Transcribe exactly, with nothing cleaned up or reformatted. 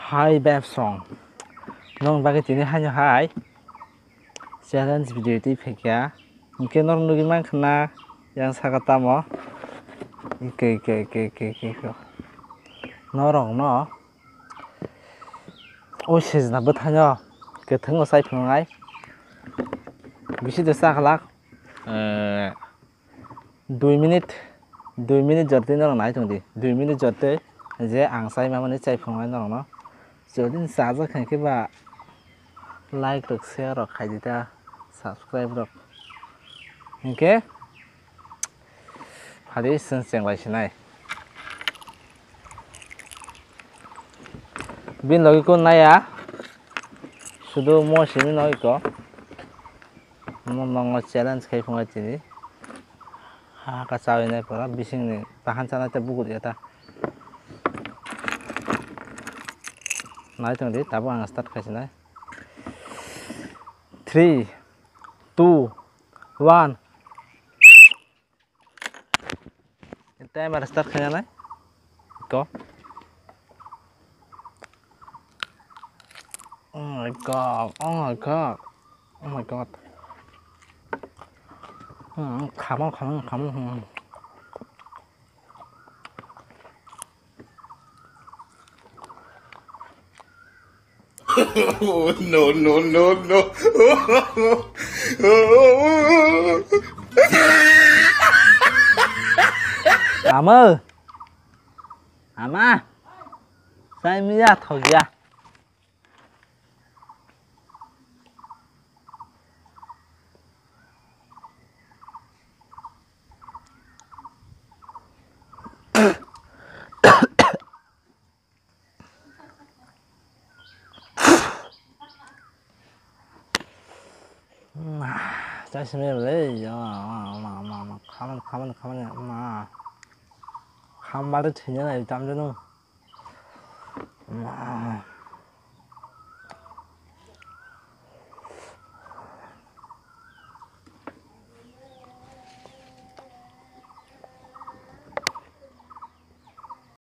Hai bebsong, nong bagwi tini haino hai challenge video twi phaikha, hinkhe norok nugwi mankha na yang saka tamo, ke ke ke ke ke ke norokno o sejna bwthaino kwthwngno chai phunuknai, bisi de cha khlak. Dui minute, dui minute jortwi norok nai tongdi, dui minute jortwi je ang chai mamani chai phunuknai norokno. Jodi chajak hinkhe ba like rok, share rok khaidi ta, subscribe rok. Hinkhe phadi chwng chenglai sinai. Bini logi ko naya, sudu mo simi logi ko. Omo nokno challenge khai phunai tini. Ha ka chawi nai pora bisingni bahan chanai ta bugut ya ta. Nai tong di, tabuk ang start khai sinai. Three, two, one. Timer start khai nai. Go. Oh my god. Oh my god. Oh my god. Hmm, come on, come on, come on. Hmm. Oh, no, no, no, no. Ama. Ama. Sai miya thok ya. Chai simi le, ya, ma, ma, ma, ma, khamani, khamani, khamani, ma. Kham bari thwina nai, tam jano. Ma.